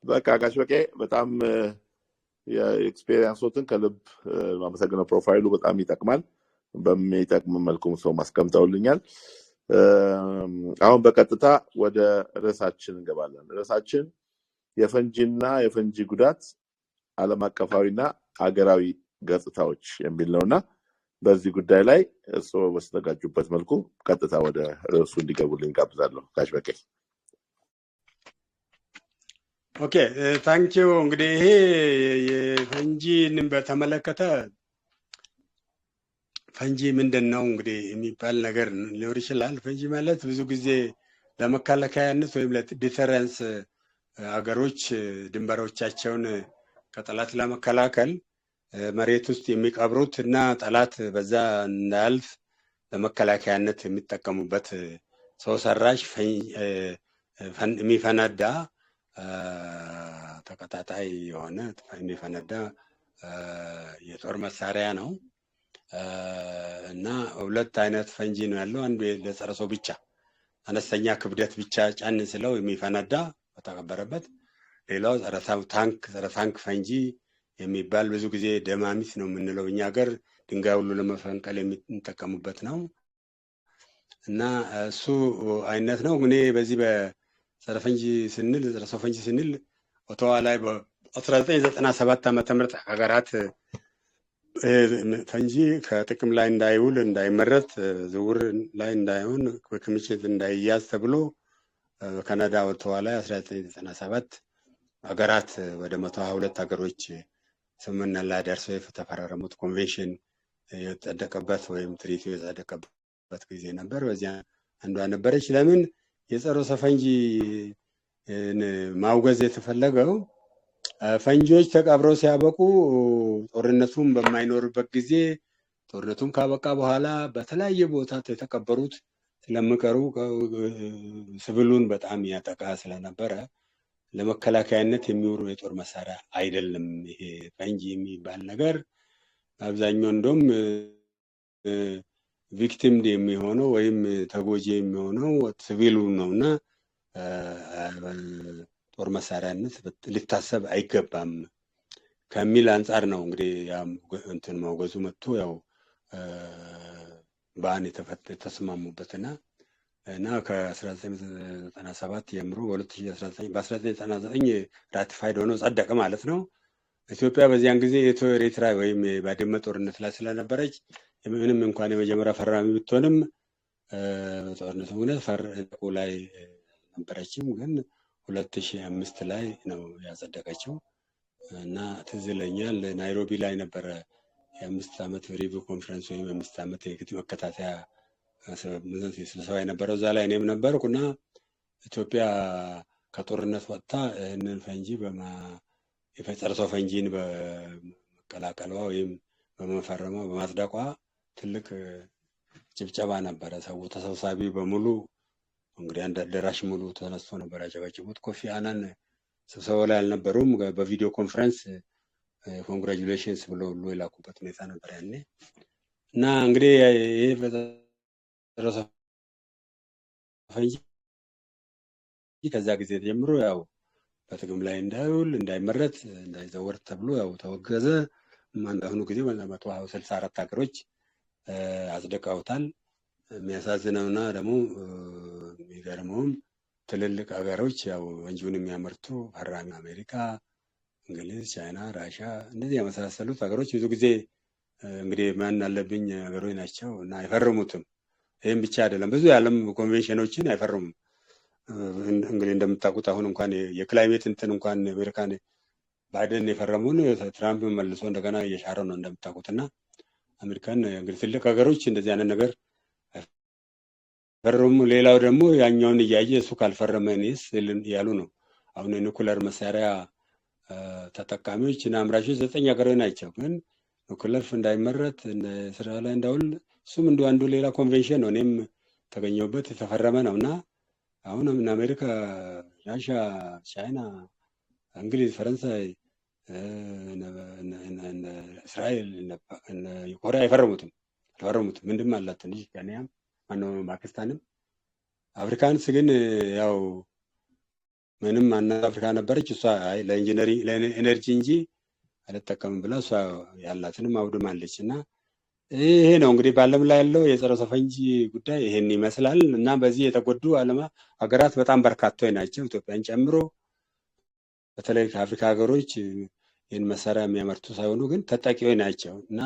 በቃ ጋሽ በቄ በጣም የ experience ኦትን ከልብ ማመሰግነው። Profile ኡ በጣም ይጠቅማል። በሚጠቅም መልኩም ሰው ማስቀምጠውልኛል። አሁን በቀጥታ ወደ ርዕሳችን እንገባለን። ርዕሳችን የፈንጂና የፈንጂ ጉዳት ዓለም አቀፋዊና አገራዊ ገጽታዎች የሚል ነውና በዚህ ጉዳይ ላይ እርስዎ በተዘጋጁበት መልኩ ቀጥታ ወደ ርዕሱ እንዲገቡልኝ ጋብዛለሁ። ጋሽ በቄ። Okay, thank you። እንግዲህ ይሄ የፈንጂን በተመለከተ ፈንጂ ምንድን ነው እንግዲህ የሚባል ነገር ሊኖር ይችላል። ፈንጂ ማለት ብዙ ጊዜ ለመከላከያነት ወይም ለ deterrence አገሮች ድንበሮቻቸውን ከጠላት ለመከላከል መሬት ውስጥ የሚቀብሩት እና ጠላት በዛ እንዳያልፍ ለመከላከያነት የሚጠቀሙበት ሰው ሰራሽ የሚፈነዳ፣ ተቀጣጣይ የሆነ የሚፈነዳ የጦር መሳሪያ ነው። እና ሁለት አይነት ፈንጂ ነው ያለው። አንዱ ለጸረ ሰው ብቻ አነስተኛ ክብደት ብቻ ጫን ስለው የሚፈነዳ በተቀበረበት፣ ሌላው ጸረ ታንክ ፈንጂ የሚባል ብዙ ጊዜ ደማሚት ነው የምንለው እኛ ሀገር፣ ድንጋይ ሁሉ ለመፈንቀል የሚጠቀሙበት ነው። እና እሱ አይነት ነው። እኔ በዚህ በጸረ ፈንጂ ስንል፣ ጸረ ሰው ፈንጂ ስንል ኦቶዋ ላይ በ1997 ዓመተ ምህረት ሀገራት ፈንጂ ከጥቅም ላይ እንዳይውል፣ እንዳይመረት፣ ዝውውር ላይ እንዳይሆን፣ በክምችት እንዳይያዝ ተብሎ በካናዳ ኦቶዋ ላይ 1997 ሀገራት ወደ 122 ሀገሮች ስምምነት ላይ ደርሰው የተፈራረሙት ኮንቬንሽን የጸደቀበት ወይም treaty ው የጸደቀበት ጊዜ ነበር። በዚያ አንዷ ነበረች። ለምን የጸረ ሰው ፈንጂ ማውገዝ የተፈለገው? ፈንጂዎች ተቀብረው ሲያበቁ ጦርነቱም በማይኖርበት ጊዜ፣ ጦርነቱም ካበቃ በኋላ በተለያየ ቦታ የተቀበሩት ስለሚቀሩ ሲቪሉን በጣም ያጠቃ ስለነበረ ለመከላከያነት የሚውሉ የጦር መሳሪያ አይደለም ይሄ ፈንጂ የሚባል ነገር። አብዛኛው እንደውም victim የሚሆነው ወይም ተጎጂ የሚሆነው ሲቪሉ ነው እና ጦር መሳሪያነት ሊታሰብ አይገባም ከሚል አንጻር ነው እንግዲህ እንትን ማውገዙ መጥቶ ያው በአን የተስማሙበትና እና ከ1997 ጀምሮ በ1999 ratified ሆኖ ጸደቀ ማለት ነው። ኢትዮጵያ በዚያን ጊዜ የኢትዮ ኤርትራ ወይም የባድመ ጦርነት ላይ ስለነበረች ምንም እንኳን የመጀመሪያ ፈራሚ ብትሆንም በጦርነቱ ምክንያት ፈርቁ ላይ ነበረችም፣ ግን 2005 ላይ ነው ያጸደቀችው። እና ትዝ ይለኛል ናይሮቢ ላይ ነበረ የ5 ዓመት review conference ወይም የ5 ዓመት መከታተያ ስብሰባ የነበረው። እዛ ላይ እኔም ነበርኩ እና ኢትዮጵያ ከጦርነት ወጥታ ይህንን ፈንጂ የጸረ ሰው ፈንጂን በመቀላቀሏ ወይም በመፈረሟ፣ በማጽደቋ ትልቅ ጭብጨባ ነበረ። ሰው ተሰብሳቢ በሙሉ እንግዲህ አንድ አዳራሽ ሙሉ ተነስቶ ነበር ያጨበጭቡት። ኮፊ አናን ስብሰባው ላይ አልነበሩም። በ video conference congratulations ብሎ ሁሉ የላኩበት ሁኔታ ነበር ያኔ። እና እንግዲህ ይህ ጸረ ሰው ፈንጂ ከዛ ጊዜ ጀምሮ ያው በጥቅም ላይ እንዳይውል፣ እንዳይመረት፣ እንዳይዘወር ተብሎ ያው ተወገዘ። በአሁኑ ጊዜ 164 ሀገሮች አጽድቀውታል። የሚያሳዝነውና ደግሞ የሚገርመውም ትልልቅ ሀገሮች፣ ያው ፈንጂውን የሚያመርቱ ፈራሚ አሜሪካ፣ እንግሊዝ፣ ቻይና፣ ራሻ እንደዚህ የመሳሰሉት ሀገሮች ብዙ ጊዜ እንግዲህ ማን አለብኝ ሀገሮች ናቸው እና አይፈርሙትም። ይህም ብቻ አይደለም፣ ብዙ የዓለም ኮንቬንሽኖችን አይፈርሙም። እንግዲህ እንደምታውቁት አሁን እንኳን የ climate እንትን እንኳን አሜሪካን ባይደን የፈረሙን ትራምፕ መልሶ እንደገና እየሻረው ነው እንደምታውቁት። እና አሜሪካን እንግዲህ ትልቅ ሀገሮች እንደዚህ አይነት ነገር አይፈርሙም። ሌላው ደግሞ ያኛውን እያየ እሱ ካልፈረመ እኔስ እያሉ ነው። አሁን የኒኩለር መሳሪያ ተጠቃሚዎች እና አምራቾች ዘጠኝ ሀገሮች ናቸው። ግን ኒኩለር እንዳይመረት፣ ስራ ላይ እንዳውል እሱም እንዲ አንዱ ሌላ ኮንቬንሽን ነው። እኔም ተገኘሁበት የተፈረመ ነው። እና አሁንም እነ አሜሪካ፣ ራሻ፣ ቻይና፣ እንግሊዝ፣ ፈረንሳይ፣ እስራኤል፣ ኮሪያ አይፈረሙትም፣ አልፈረሙትም። ምንድም አላት ትንሽ ኬንያም ማነው ፓኪስታንም። Africans ግን ያው ምንም አና አፍሪካ ነበረች እሷ አይ ለ engineering ለ energy እንጂ አልጠቀምም ብላ እሷ ያላትንም አውድማለች። እና ይሄ ነው እንግዲህ በዓለም ላይ ያለው የጸረ ሰው ፈንጂ ጉዳይ ይሄን ይመስላል። እና በዚህ የተጎዱ ዓለም ሀገራት በጣም በርካቶች ናቸው፣ ኢትዮጵያን ጨምሮ። በተለይ ከአፍሪካ ሀገሮች ይህን መሳሪያ የሚያመርቱ ሳይሆኑ ግን ተጠቂዎች ናቸው። እና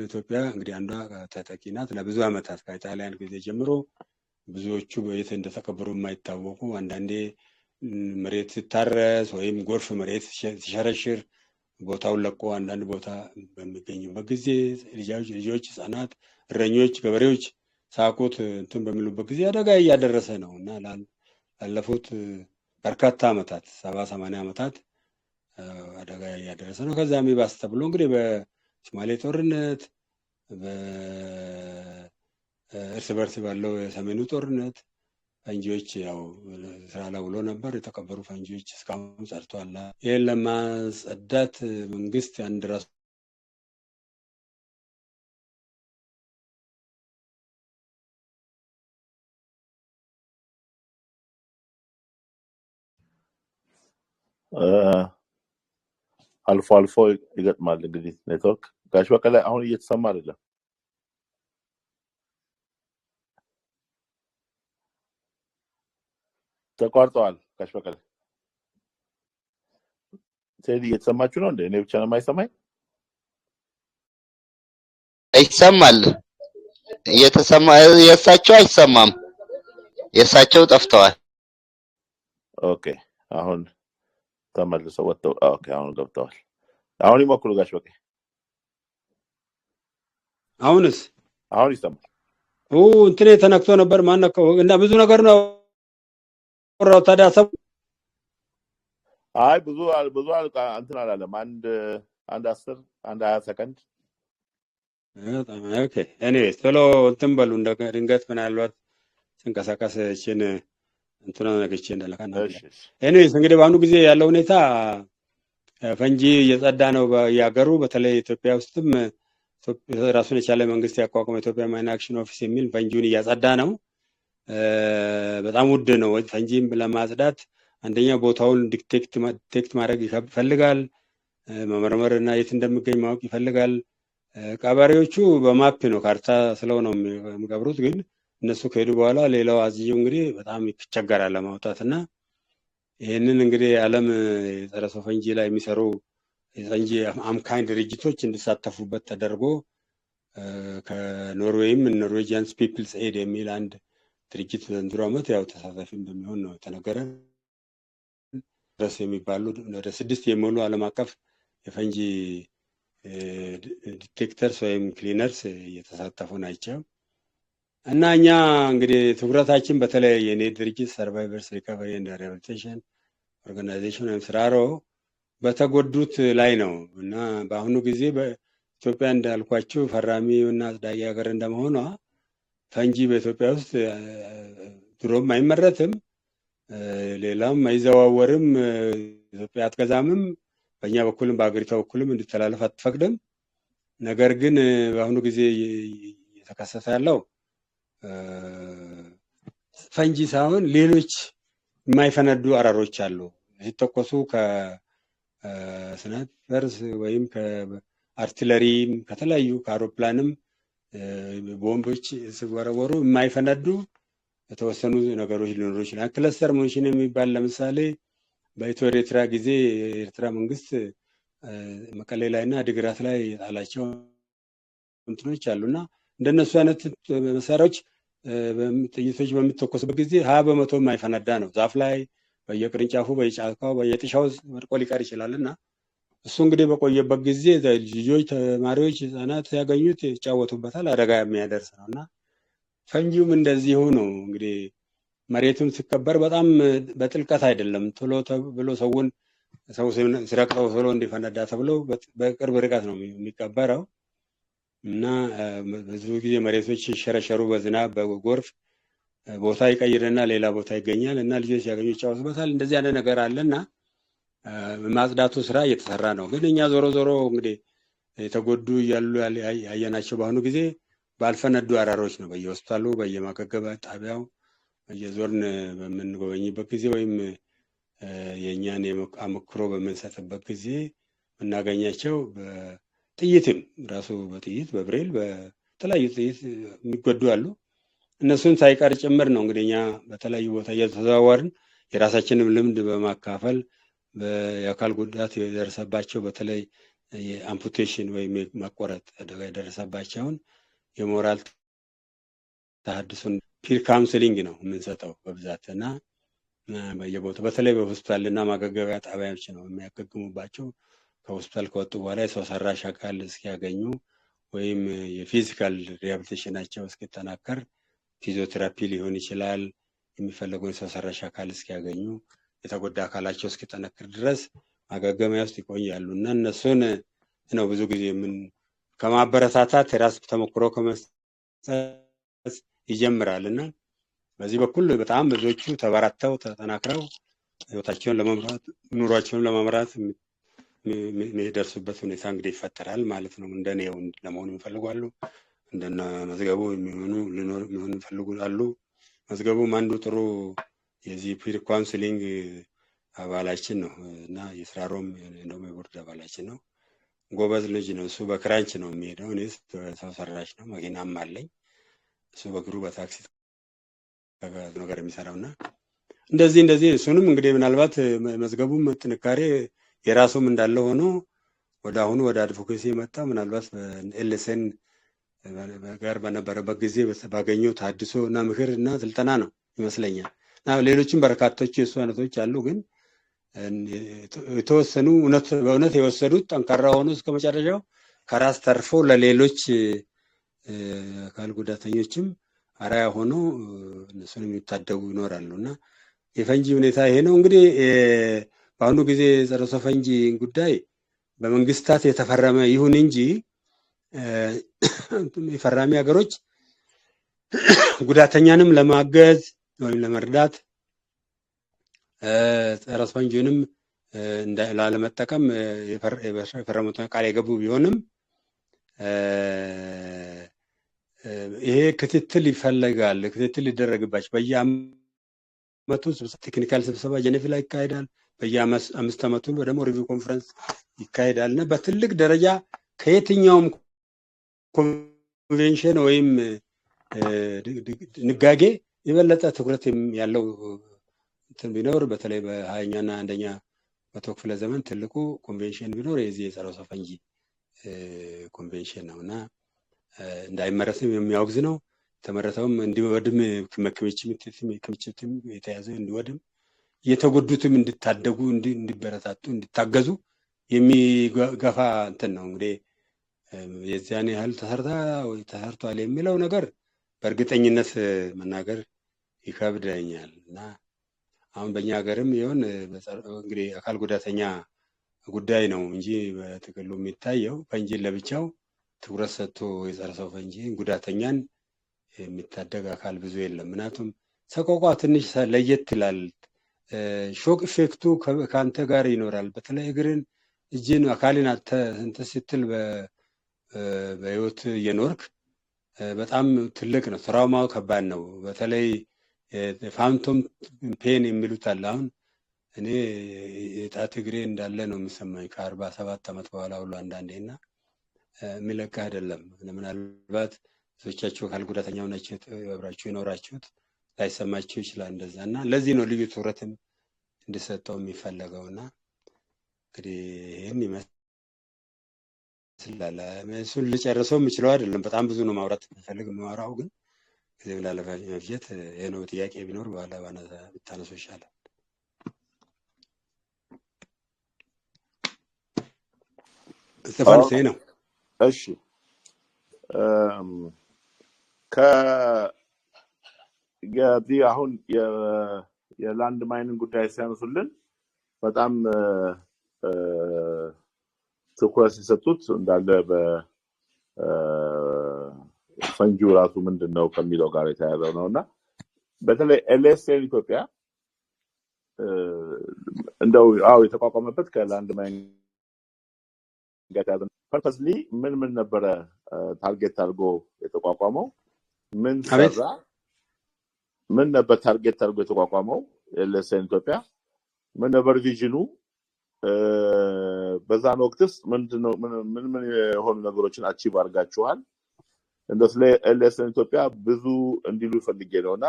ኢትዮጵያ እንግዲህ አንዷ ተጠቂ ናት። ለብዙ ዓመታት ከኢጣሊያን ጊዜ ጀምሮ ብዙዎቹ በየት እንደተቀበሩ የማይታወቁ፣ አንዳንዴ መሬት ሲታረስ ወይም ጎርፍ መሬት ሲሸረሽር ቦታውን ለቆ አንዳንድ ቦታ በሚገኙበት ጊዜ ልጆች፣ ህጻናት፣ እረኞች፣ ገበሬዎች ሳቁት እንትን በሚሉበት ጊዜ አደጋ እያደረሰ ነው። እና ላለፉት በርካታ ዓመታት 70 80 ዓመታት አደጋ እያደረሰ ነው። ከዛም ይባስ ተብሎ እንግዲህ በሶማሌ ጦርነት፣ በእርስ በርስ ባለው የሰሜኑ ጦርነት ፈንጂዎች ያው ስራ ላይ ውሎ ነበር። የተቀበሩ ፈንጂዎች እስካሁን ጸድተዋል። ይህን ለማጸዳት መንግስት አንድ ራሱ አልፎ አልፎ ይገጥማል እንግዲህ ኔትወርክ። ጋሽ በቀለ አሁን እየተሰማ አይደለም፣ ተቋርጠዋል። ጋሽ በቀለ፣ ቴዲ እየተሰማችሁ ነው እንዴ? እኔ ብቻ ነው የማይሰማኝ? ይሰማል። እየተሰማ የእሳቸው አይሰማም። የእሳቸው ጠፍተዋል። Okay፣ አሁን ተመልሰው ወጥተው፣ okay፣ አሁን ገብተዋል። አሁን ይሞክሩ ጋሽ በቀለ። አሁንስ? አሁን ይሰማል። እንትኔ ተነክቶ ነበር። ማን ነካው? እና ብዙ ነገር ነው ያወራው። ታዲያ ሰው አይ ብዙ እንትን አላለም። አንድ 10 አንድ 20 ሰከንድ። Okay፣ anyways ቶሎ እንትን በሉ። እንደ ድንገት ምናልባት ስንቀሳቀስ እችን እንትና ነግቼ እንደለካ። እሺ እሺ። Anyways እንግዲህ በአሁኑ ጊዜ ያለው ሁኔታ ፈንጂ እየጸዳ ነው በየሀገሩ። በተለይ ኢትዮጵያ ውስጥም ራሱን የቻለ መንግስት ያቋቋመው ኢትዮጵያ Mine Action Office የሚል ፈንጂውን እያጸዳ ነው። በጣም ውድ ነው ፈንጂም ለማጽዳት። አንደኛ ቦታውን detect ማድረግ ይፈልጋል፣ መመርመር እና የት እንደሚገኝ ማወቅ ይፈልጋል። ቀባሪዎቹ በ map ነው ካርታ ስለው ነው የሚቀብሩት። ግን እነሱ ከሄዱ በኋላ ሌላው አዝዬው እንግዲህ በጣም ይቸገራል ለማውጣት። እና ይህንን እንግዲህ የዓለም የጸረ ሰው ፈንጂ ላይ የሚሰሩ የፈንጂ አምካኝ ድርጅቶች እንዲሳተፉበት ተደርጎ ከኖርዌይም Norwegians People's Aid የሚል አንድ ድርጅት ዘንድሮ ዓመት ያው ተሳታፊ እንደሚሆን ነው የተነገረ። ድረስ የሚባሉ ወደ 6 የሚሆኑ ዓለም አቀፍ የፈንጂ detectors ወይም cleaners እየተሳተፉ ናቸው። እና እኛ እንግዲህ ትኩረታችን በተለይ የኔ ድርጅት Survivors Recovery and Rehabilitation Organization ወይም ስራሮ በተጎዱት ላይ ነው። እና በአሁኑ ጊዜ በኢትዮጵያ እንዳልኳችሁ ፈራሚ እና አጽዳቂ ሀገር እንደመሆኗ ፈንጂ በኢትዮጵያ ውስጥ ድሮም አይመረትም፣ ሌላም አይዘዋወርም፣ ኢትዮጵያ አትገዛምም፣ በእኛ በኩልም በአገሪቷ በኩልም እንዲተላለፍ አትፈቅድም። ነገር ግን በአሁኑ ጊዜ እየተከሰተ ያለው ፈንጂ ሳይሆን ሌሎች የማይፈነዱ አረሮች አሉ። ሲተኮሱ ከ snipers ወይም ከ artillery ም ከተለያዩ ከአውሮፕላንም ቦምቦች ሲወረወሩ የማይፈነዱ የተወሰኑ ነገሮች ሊኖሩ ይችላል። Cluster munition የሚባል ለምሳሌ በኢትዮ ኤርትራ ጊዜ የኤርትራ መንግስት መቀሌ ላይ እና አዲግራት ላይ የጣላቸው እንትኖች አሉና እንደነሱ አይነት መሳሪያዎች ጥይቶች በሚተኮሱበት ጊዜ 20% የማይፈነዳ ነው። ዛፍ ላይ በየቅርንጫፉ በየጫካው በየጥሻው ወድቆ ሊቀር ይችላል። እና እሱ እንግዲህ በቆየበት ጊዜ ልጆች፣ ተማሪዎች፣ ህጻናት ሲያገኙት ይጫወቱበታል፣ አደጋ የሚያደርስ ነው። እና ፈንጂውም እንደዚሁ ነው። እንግዲህ መሬቱም ሲቀበር በጣም በጥልቀት አይደለም፣ ቶሎ ብሎ ሰውን ሰው ሲረግጠው ቶሎ እንዲፈነዳ ተብሎ በቅርብ ርቀት ነው የሚቀበረው። እና ብዙ ጊዜ መሬቶች ሲሸረሸሩ በዝናብ በጎርፍ ቦታ ይቀይርና ሌላ ቦታ ይገኛል እና ልጆች ሲያገኙ ይጫወቱበታል። እንደዚህ ያለ ነገር አለና ማጽዳቱ ስራ እየተሰራ ነው። ግን እኛ ዞሮ ዞሮ እንግዲህ የተጎዱ እያሉ ያየናቸው በአሁኑ ጊዜ ባልፈነዱ አራሮች ነው። በየሆስፒታሉ በየማገገቢያ ጣቢያው እየዞርን በምንጎበኝበት ጊዜ ወይም የእኛን አመክሮ በምንሰጥበት ጊዜ የምናገኛቸው በጥይትም ራሱ በጥይት በብሬል በተለያዩ ጥይት የሚጎዱ አሉ። እነሱን ሳይቀር ጭምር ነው እንግዲህ እኛ በተለያዩ ቦታ እየተዘዋወርን የራሳችንም ልምድ በማካፈል የአካል ጉዳት የደረሰባቸው በተለይ የ amputation ወይም የመቆረጥ አደጋ የደረሰባቸውን የሞራል ተሃድሶን peer counseling ነው የምንሰጠው በብዛት። እና በየቦታው በተለይ በሆስፒታል እና ማገገሚያ ጣቢያዎች ነው የሚያገግሙባቸው። ከሆስፒታል ከወጡ በኋላ የሰው ሰራሽ አካል እስኪያገኙ ወይም የ physical rehabilitation ኣቸው እስኪጠናከር ፊዚዮቴራፒ ሊሆን ይችላል፣ የሚፈለገውን የሰው ሰራሽ አካል እስኪያገኙ የተጎዳ አካላቸው እስኪጠነክር ድረስ ማገገሚያ ውስጥ ይቆያሉ። እና እነሱን ነው ብዙ ጊዜ ምን ከማበረታታት የራስ ተሞክሮ ከመስጠት ይጀምራል። እና በዚህ በኩል በጣም ብዙዎቹ ተበራተው ተጠናክረው ህይወታቸውን ለመምራት ኑሯቸውን ለመምራት የሚደርሱበት ሁኔታ እንግዲህ ይፈጠራል ማለት ነው። እንደኔ ለመሆን የሚፈልጉ አሉ፣ እንደነ መዝገቡ የሚሆኑ ሊኖር የሚሆኑ የሚፈልጉ አሉ። መዝገቡም አንዱ ጥሩ የዚህ peer counseling አባላችን ነው እና የስራሮም እንደውም የቦርድ አባላችን ነው። ጎበዝ ልጅ ነው። እሱ በክራንች ነው የሚሄደው፣ እኔ ሰው ሰራሽ ነው፣ መኪናም አለኝ። እሱ በእግሩ በታክሲ ነገር የሚሰራው። እና እንደዚህ እንደዚህ እሱንም እንግዲህ ምናልባት መዝገቡም ጥንካሬ የራሱም እንዳለ ሆኖ ወደ አሁኑ ወደ advocacy የመጣ ምናልባት ኤልኤስኤን ጋር በነበረበት ጊዜ ባገኘው ተሃድሶ እና ምክር እና ስልጠና ነው ይመስለኛል። እና ሌሎችም በርካቶች የእሱ አይነቶች አሉ። ግን የተወሰኑ በእውነት የወሰዱት ጠንካራ ሆኖ እስከ መጨረሻው ከራስ ተርፎ ለሌሎች አካል ጉዳተኞችም አርአያ ሆኖ እነሱን የሚታደጉ ይኖራሉ። እና የፈንጂ ሁኔታ ይሄ ነው። እንግዲህ በአሁኑ ጊዜ የጸረ ሰው ፈንጂ ጉዳይ በመንግስታት የተፈረመ ይሁን እንጂ የፈራሚ ሀገሮች ጉዳተኛንም ለማገዝ ወይም ለመርዳት ጸረ ፈንጂውንም ላለመጠቀም የፈረሙትን ቃል የገቡ ቢሆንም ይሄ ክትትል ይፈለጋል። ክትትል ይደረግባቸው በየአመቱ technical ስብሰባ ጀኔቭ ላይ ይካሄዳል። በየ5 ዓመቱ ደግሞ review conference ይካሄዳል። እና በትልቅ ደረጃ ከየትኛውም ኮንቬንሽን ወይም ድንጋጌ የበለጠ ትኩረት ያለው እንትን ቢኖር በተለይ በ20ኛና አንደኛ መቶ ክፍለ ዘመን ትልቁ ኮንቬንሽን ቢኖር የዚህ የጸረ ሰው ፈንጂ ኮንቬንሽን ነው። እና እንዳይመረትም የሚያወግዝ ነው። የተመረተውም እንዲወድም ክምችትም የተያዘ እንዲወድም የተጎዱትም እንዲታደጉ እንዲበረታቱ እንዲታገዙ የሚገፋ እንትን ነው። እንግዲህ የዚያን ያህል ተሰርታ ወይ ተሰርቷል የሚለው ነገር በእርግጠኝነት መናገር ይከብደኛል። እና አሁን በእኛ ሀገርም ይሁን እንግዲህ አካል ጉዳተኛ ጉዳይ ነው እንጂ በጥቅሉ የሚታየው ፈንጂን ለብቻው ትኩረት ሰጥቶ የጸረ ሰው ፈንጂ ጉዳተኛን የሚታደግ አካል ብዙ የለም። ምክንያቱም ሰቆቋ ትንሽ ለየት ይላል። Shock effect ኡ ከአንተ ጋር ይኖራል። በተለይ እግርን፣ እጅን፣ አካልን እንትን ስትል በህይወት እየኖርክ በጣም ትልቅ ነው። Trauma ው ከባድ ነው። በተለይ phantom pain የሚሉት አለ። አሁን እኔ የጣት እግሬ እንዳለ ነው የሚሰማኝ ከ47 ዓመት በኋላ ሁሉ አንዳንዴ እና የሚለቅህ አይደለም። ምናልባት ብዙዎቻችሁ አካል ጉዳተኛ ሆናችሁ አብራችሁ የኖራችሁት ላይሰማችሁ ይችላል እንደዛ። እና ለዚህ ነው ልዩ ትኩረትም እንዲሰጠው የሚፈለገው። እና እንግዲህ ይህን ይመስላል። እሱን ልጨርሰው የምችለው አይደለም። በጣም ብዙ ነው ማውራት የምፈልግ የማወራው፣ ግን ጊዜም ላለመፍጀት ይሄ ነው። ጥያቄ ቢኖር በኋላ ብታነሱ ይሻላል። እስጢፋኖስ ይሄ ነው። እሺ፣ ከዚህ አሁን የ land mine ን ጉዳይ ሲያነሱልን በጣም ትኩረት ሲሰጡት እንዳለ በፈንጂው ራሱ ምንድን ነው ከሚለው ጋር የተያያዘው ነው። እና በተለይ ኤልኤስኤን ኢትዮጵያ እንደው አዎ የተቋቋመበት ከ land mine ጋር የተያያዘ purposely ምን ምን ነበረ target አድርጎ የተቋቋመው? ምን አቤት ሰራ? ምን ነበር target አድርጎ የተቋቋመው ኤልኤስኤን ኢትዮጵያ? ምን ነበር vision ኑ? በዛን ወቅትስ ምንድነው ምን ምን ምን የሆኑ ነገሮችን achieve አድርጋችኋል? እንደው ስለ ኤልኤስኤን ኢትዮጵያ ብዙ እንዲሉ ፈልጌ ነው እና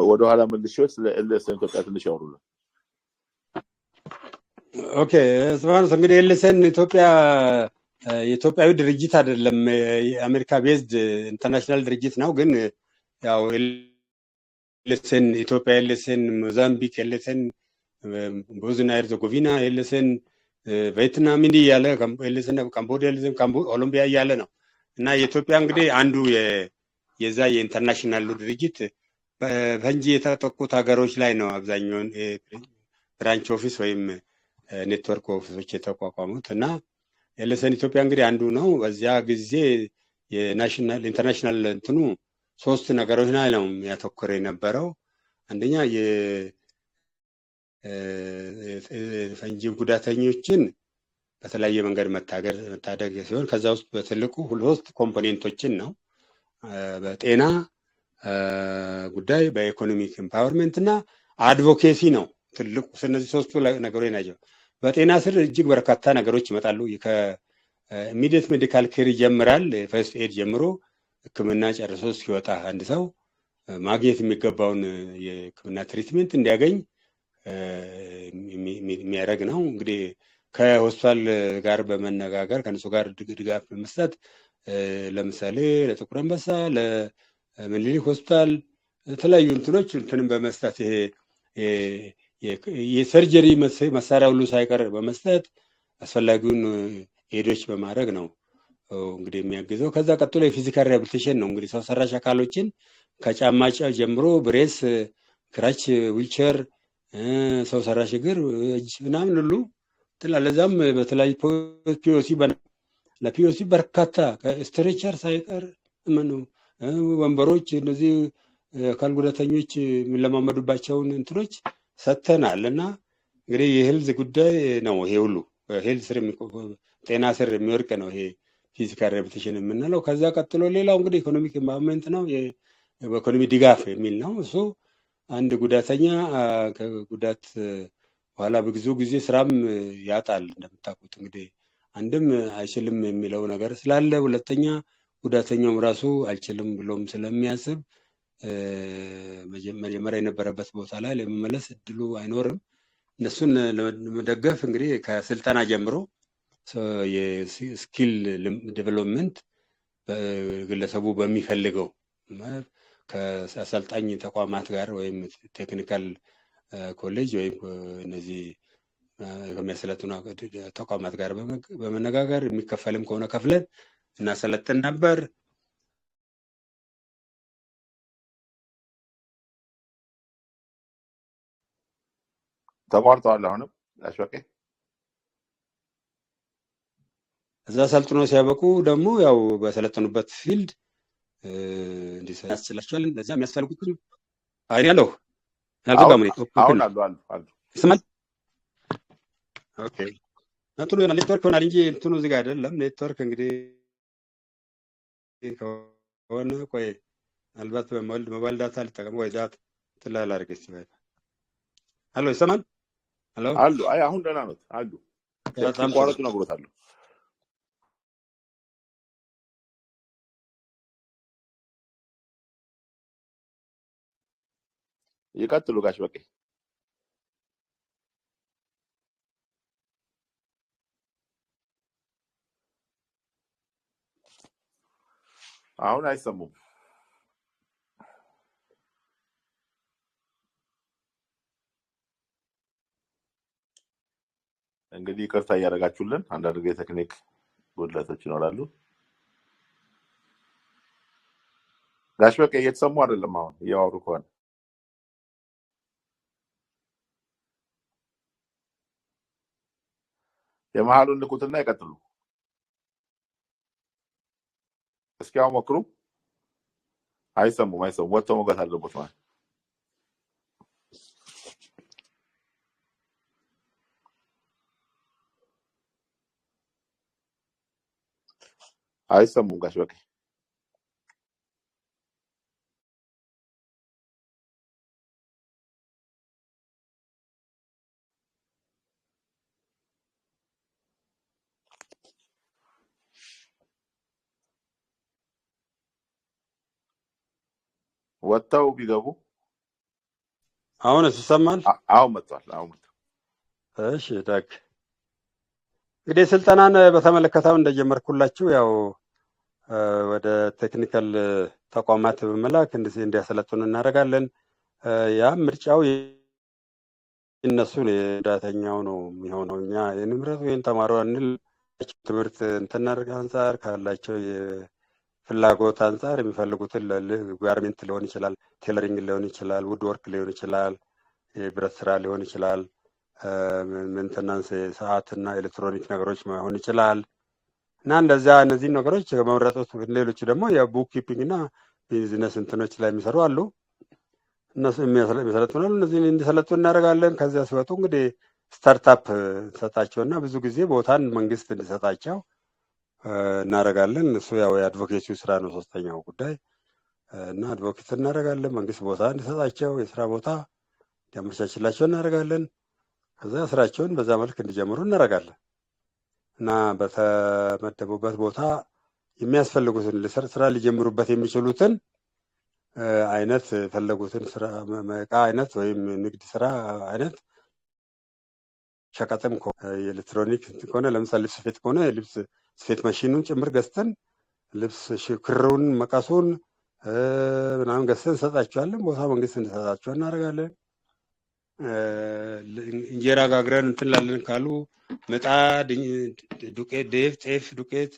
ወደኋላ መልሼዎች ስለ ኤልኤስኤን ኢትዮጵያ ትንሽ ያወሩልን። Okay እስጢፋኖስ፣ እንግዲህ ኤልኤስኤን ኢትዮጵያ የኢትዮጵያዊ ድርጅት አይደለም፣ የአሜሪካ based international ድርጅት ነው። ግን ያው ኤልኤስኤን ኢትዮጵያ፣ ኤልኤስኤን ሞዛምቢክ፣ ኤልኤስኤን ቦዝኒያ ሄርዘጎቪና፣ ኤልኤስኤን ቬትናም እንዲህ እያለ፣ ኤልኤስኤን ካምቦዲያ፣ ኤልኤስኤን ኮሎምቢያ እያለ ነው። እና የኢትዮጵያ እንግዲህ አንዱ የዛ የ international ኡ ድርጅት በፈንጂ የተጠቁት ሀገሮች ላይ ነው አብዛኛውን branch office ወይም network office ኦች የተቋቋሙት። እና ኤልኤስኤን ኢትዮጵያ እንግዲህ አንዱ ነው። በዚያ ጊዜ የ national international እንትኑ ሶስት ነገሮች ላይ ነው የሚያተኩር የነበረው። አንደኛ የፈንጂ ጉዳተኞችን በተለያየ መንገድ መታደግ ሲሆን ከዛ ውስጥ በትልቁ ሶስት component ኦችን ነው። በጤና ጉዳይ፣ በ economic empowerment እና advocacy ነው ትልቁ። እነዚህ ሶስቱ ነገሮች ናቸው። በጤና ስር እጅግ በርካታ ነገሮች ይመጣሉ። ከ immediate medical care ይጀምራል። First aid ጀምሮ ሕክምና ጨርሶ እስኪወጣ አንድ ሰው ማግኘት የሚገባውን የሕክምና treatment እንዲያገኝ የሚያደርግ ነው። እንግዲህ ከሆስፒታል ጋር በመነጋገር ከእነሱ ጋር ድጋፍ በመስጠት ለምሳሌ ለጥቁር አንበሳ፣ ለምኒልክ ሆስፒታል የተለያዩ እንትኖች እንትንም በመስጠት ይሄ የ surgery መሳሪያ ሁሉ ሳይቀር በመስጠት አስፈላጊውን aid ኦች በማድረግ ነው እንግዲህ የሚያግዘው። ከዛ ቀጥሎ የ physical rehabilitation ነው። እንግዲህ ሰው ሰራሽ አካሎችን ከጫማ ጀምሮ brace፣ crutch፣ wheelchair፣ ሰው ሰራሽ እግር፣ እጅ ምናምን ሁሉ ለዛም በተለያዩ POC ለ POC በርካታ stretcher ሳይቀር ምኑ ወንበሮች፣ እነዚህ አካል ጉዳተኞች የሚለማመዱባቸውን እንትኖች ሰጥተናል። እና እንግዲህ የ health ጉዳይ ነው ይሄ ሁሉ health ስር ጤና ስር የሚወድቅ ነው ይሄ physical rehabilitation የምንለው። ከዛ ቀጥሎ ሌላው እንግዲህ economic empowerment ነው፣ በኢኮኖሚ ድጋፍ የሚል ነው። እሱ አንድ ጉዳተኛ ከጉዳት በኋላ በብዙ ጊዜ ስራም ያጣል። እንደምታውቁት እንግዲህ አንድም አይችልም የሚለው ነገር ስላለ፣ ሁለተኛ ጉዳተኛውም ራሱ አልችልም ብሎም ስለሚያስብ መጀመሪያ የነበረበት ቦታ ላይ ለመመለስ እድሉ አይኖርም። እነሱን ለመደገፍ እንግዲህ ከስልጠና ጀምሮ የ skill development ግለሰቡ በሚፈልገው ከአሰልጣኝ ተቋማት ጋር ወይም technical college ወይም እነዚህ ከሚያሰለጥኑ ተቋማት ጋር በመነጋገር የሚከፈልም ከሆነ ከፍለን እናሰለጥን ነበር። ተቋርጠዋል። አሁንም ጋሽ በቄ? እዛ ሰልጥኖ ሲያበቁ ደግሞ ያው በሰለጠኑበት field እንዲሰራ ያስችላቸዋል። ለዛ የሚያስፈልጉትን አይ ያለው አልገባም። እኔ አሁን አሉ አሉ አሉ። ይሰማል? Okay፣ እንትኑ ይሆናል ኔትወርክ ይሆናል እንጂ እንትኑ እዚህ ጋር አይደለም። ኔትወርክ እንግዲህ ከሆነ ቆይ ምናልባት በ mobile data ልጠቀም ወይ data ትላል አድርግ እስኪ። ሄሎ ይሰማል? ሄሎ። አሉ። አይ አሁን ደህና ነው አሉ። በጣም ጥሩ። ሲቋረጡ ነግሮታለሁ። ይቀጥሉ ጋሽ በቄ። አሁን አይሰሙም። እንግዲህ ይቅርታ እያደረጋችሁልን አንዳንድ ጊዜ ቴክኒክ ጉድለቶች ይኖራሉ። ጋሽ በቄ እየተሰሙ አይደለም። አሁን እያወሩ ከሆነ የመሀሉን ንኩትና ይቀጥሉ። እስኪ አሁን ሞክሩ። አይሰሙም፣ አይሰሙም። ወጥተው መግባት አለቦት ማለት። አይሰሙም ጋሽ በቄ። ወጥተው ቢገቡ። አሁንስ ይሰማል? አሁን መጥቷል። አሁን መጥቷል። እሺ ደግ። እንግዲህ ስልጠናን በተመለከተው እንደጀመርኩላችሁ ያው ወደ technical ተቋማት በመላክ እንዲያሰለጥኑ እናደርጋለን። ያ ምርጫው የእነሱ ነው፣ የጉዳተኛው ነው የሚሆነው። እኛ የንብረት ወይም ተማሪ አንል። ትምህርት እንትን አንጻር ካላቸው የፍላጎት አንጻር የሚፈልጉትን garment ሊሆን ይችላል፣ tailoring ሊሆን ይችላል፣ wood work ሊሆን ይችላል፣ የብረት ስራ ሊሆን ይችላል፣ maintenance፣ ሰዓት እና ኤሌክትሮኒክ ነገሮች መሆን ይችላል። እና እንደዚያ እነዚህን ነገሮች ከመረጡት ሌሎቹ ደግሞ የ book keeping እና ቢዝነስ እንትኖች ላይ የሚሰሩ አሉ። እነሱ የሚሰለጥኑ አሉ። እነዚህን እንዲሰለጥኑ እናደርጋለን። ከዚያ ሲወጡ እንግዲህ startup እንሰጣቸውና ብዙ ጊዜ ቦታን መንግስት እንዲሰጣቸው እናደርጋለን። እሱ ያው የ advocacy ው ስራ ነው፣ ሶስተኛው ጉዳይ። እና advocate እናደርጋለን። መንግስት ቦታ እንዲሰጣቸው፣ የስራ ቦታ እንዲያመቻችላቸው እናደርጋለን። ከዛ ስራቸውን በዛ መልክ እንዲጀምሩ እናደርጋለን። እና በተመደቡበት ቦታ የሚያስፈልጉትን ስራ ሊጀምሩበት የሚችሉትን አይነት የፈለጉትን ስራ እቃ አይነት ወይም ንግድ ስራ አይነት፣ ሸቀጥም የኤሌክትሮኒክ ከሆነ፣ ለምሳሌ ልብስ ስፌት ከሆነ የልብስ ስፌት ማሽኑን ጭምር ገዝተን ልብስ ክሩን፣ መቀሱን ምናምን ገዝተን እንሰጣቸዋለን። ቦታ መንግስት እንዲሰጣቸው እናደርጋለን። እንጀራ ጋግረን እንትን ላለን ካሉ ምጣድ፣ ዱቄት፣ ጤፍ ዱቄት፣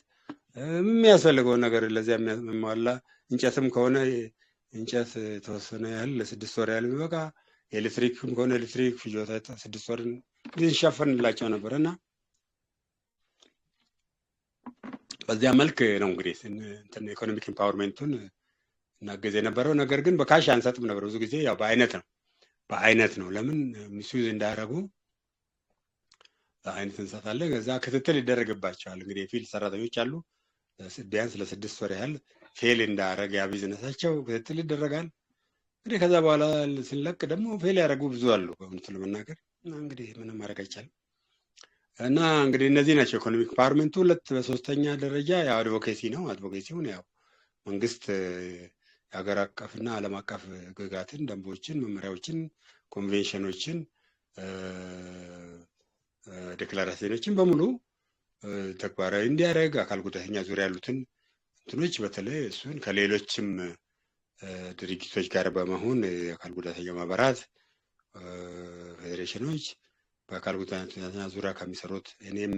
የሚያስፈልገውን ነገር ለዚያ የሚሟላ፣ እንጨትም ከሆነ እንጨት የተወሰነ ያህል ለ6 ወር ያህል የሚበቃ፣ ኤሌክትሪክም ከሆነ ኤሌክትሪክ ፍጆታ 6 ወርን እንሸፍንላቸው ነበር። እና በዚያ መልክ ነው እንግዲህ እንትን economic empowerment ኡን እናገዝ የነበረው። ነገር ግን በ cash አንሰጥም ነበር። ብዙ ጊዜ ያው በአይነት ነው፣ በአይነት ነው። ለምን misuse እንዳያደርጉ በአይነት እንሰጣለን። ከዛ ክትትል ይደረግባቸዋል። እንግዲህ የ field ሰራተኞች አሉ። ቢያንስ ለ6 ወር ያህል fail እንዳያደርግ ያ ቢዝነሳቸው ክትትል ይደረጋል። እንግዲህ ከዛ በኋላ ስንለቅ ደግሞ fail ያደረጉ ብዙ አሉ በእውነቱ ለመናገር። እና እንግዲህ ምንም ማድረግ አይቻልም። እና እንግዲህ እነዚህ ናቸው economic empowerment ኡ። ሁለት በሶስተኛ ደረጃ ያው advocacy ነው። Advocacy ውን ያው መንግስት የሀገር አቀፍና ዓለም አቀፍ ሕግጋትን፣ ደንቦችን፣ መመሪያዎችን፣ ኮንቬንሽኖችን፣ declaration ኦችን በሙሉ ተግባራዊ እንዲያደርግ አካል ጉዳተኛ ዙሪያ ያሉትን እንትኖች በተለይ እሱን ከሌሎችም ድርጅቶች ጋር በመሆን የአካል ጉዳተኛ ማህበራት፣ ፌዴሬሽኖች፣ በአካል ጉዳተኛ ዙሪያ ከሚሰሩት፣ እኔም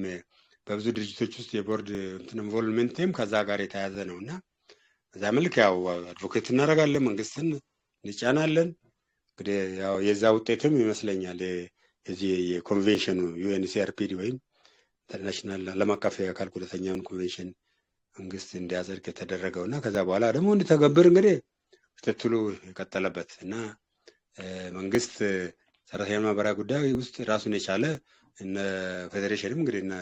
በብዙ ድርጅቶች ውስጥ የቦርድ እንትን involvement ኤም ከዛ ጋር የተያያዘ ነው። እና በዛ መልክ ያው advocate እናደርጋለን፣ መንግስትን እንጫናለን። እንግዲህ ያው የዛ ውጤትም ይመስለኛል የዚህ የ convention ኑ UNCRPD ወይም international ዓለም አቀፍ የአካል ጉዳተኛውን ኮንቬንሽን መንግስት እንዲያጸድቅ የተደረገው እና ከዛ በኋላ ደግሞ እንዲተገብር እንግዲህ ክትትሉ የቀጠለበት እና መንግስት ሰራተኛ ማህበራዊ ጉዳይ ውስጥ ራሱን የቻለ እነ ፌዴሬሽንም እንግዲህ እነ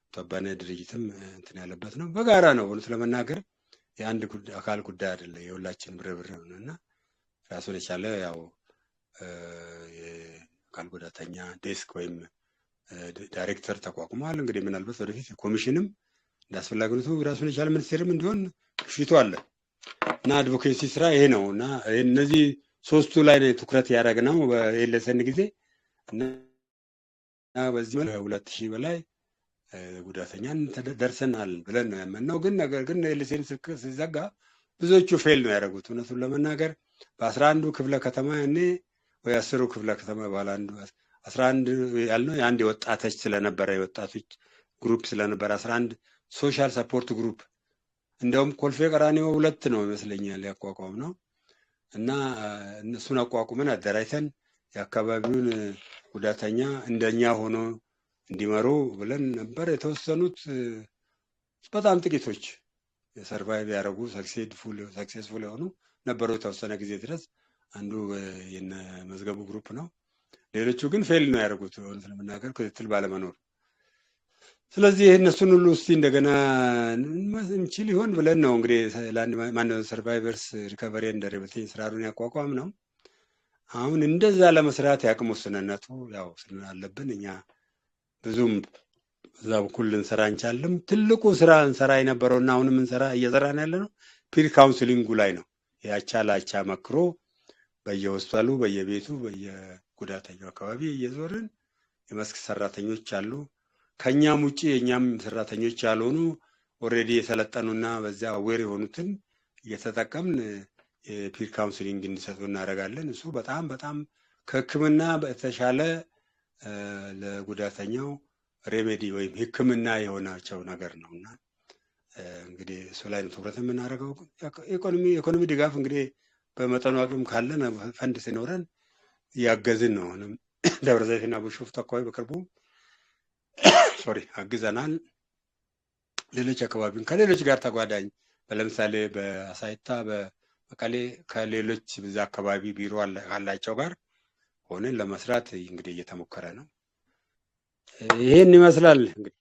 አቶ አባይነህ ድርጅትም እንትን ያለበት ነው። በጋራ ነው። እውነት ለመናገር የአንድ አካል ጉዳይ አይደለም፣ የሁላችንም ርብርብ ነው። እና ራሱን የቻለ ያው የአካል ጉዳተኛ desk ወይም ዳይሬክተር ተቋቁሟል። እንግዲህ ምናልባት ወደፊት ኮሚሽንም እንደ አስፈላጊነቱ ራሱን የቻለ ሚኒስቴርም እንዲሆን ግፊቱ አለ። እና advocacy ስራ ይሄ ነው። እና እነዚህ ሶስቱ ላይ ነው ትኩረት ያደረግነው በ ELSN ጊዜ። እና በዚህ መልክ 2000 በላይ ጉዳተኛን ደርሰናል ብለን ነው ያመንነው። ግን ነገር ግን ELSN ሲዘጋ ብዙዎቹ fail ነው ያደረጉት። እውነቱን ለመናገር በ11ዱ ክፍለ ከተማ ያኔ ወይ 10ሩ ክፍለ ከተማ፣ በኋላ አንዱ 11 ያልነው የአንድ የወጣቶች ስለነበረ፣ የወጣቶች group ስለነበረ 11 social support group፣ እንደውም ኮልፌ ቀራኒዮ ሁለት ነው ይመስለኛል ያቋቋም ነው። እና እነሱን አቋቁመን አደራጅተን የአካባቢውን ጉዳተኛ እንደኛ ሆኖ እንዲመሩ ብለን ነበር። የተወሰኑት በጣም ጥቂቶች survive ያደረጉ successful የሆኑ ነበሩ የተወሰነ ጊዜ ድረስ። አንዱ የነ መዝገቡ group ነው። ሌሎቹ ግን fail ነው ያደረጉት እውነት ለመናገር ክትትል ባለመኖር። ስለዚህ እነሱን ሁሉ እስቲ እንደገና እንችል ይሆን ብለን ነው እንግዲህ ማነው survivors recovery and rehabilitation ስራሩን ያቋቋም ነው። አሁን እንደዛ ለመስራት የአቅም ውስንነቱ ያው ስላለብን እኛ ብዙም በዛ በኩል ልንሰራ እንቻልም። ትልቁ ስራ እንሰራ የነበረውና አሁንም እንሰራ እየሰራን ያለ ነው peer counseling ኡ ላይ ነው። የአቻ ለአቻ መክሮ በየሆስፒታሉ፣ በየቤቱ፣ በየጉዳተኛው አካባቢ እየዞርን የመስክ ሰራተኞች አሉ። ከኛም ውጭ የእኛም ሰራተኞች ያልሆኑ already የሰለጠኑና በዚያ aware የሆኑትን እየተጠቀምን የ peer counseling እንዲሰጡ እናደርጋለን። እሱ በጣም በጣም ከሕክምና በተሻለ ለጉዳተኛው remedy ወይም ሕክምና የሆናቸው ነገር ነው። እና እንግዲህ እሱ ላይ ነው ትኩረት የምናደርገው። የኢኮኖሚ ድጋፍ እንግዲህ በመጠኑ አቅም ካለን፣ ፈንድ ሲኖረን እያገዝን ነው። አሁንም ደብረ ዘይትና ቢሾፍቱ አካባቢ በቅርቡ፣ sorry፣ አግዘናል። ሌሎች አካባቢም ከሌሎች ጋር ተጓዳኝ፣ ለምሳሌ በአሳይታ፣ በመቀሌ ከሌሎች በዛ አካባቢ ቢሮ ካላቸው ጋር ሆነን ለመስራት እንግዲህ እየተሞከረ ነው። ይህን ይመስላል እንግዲህ።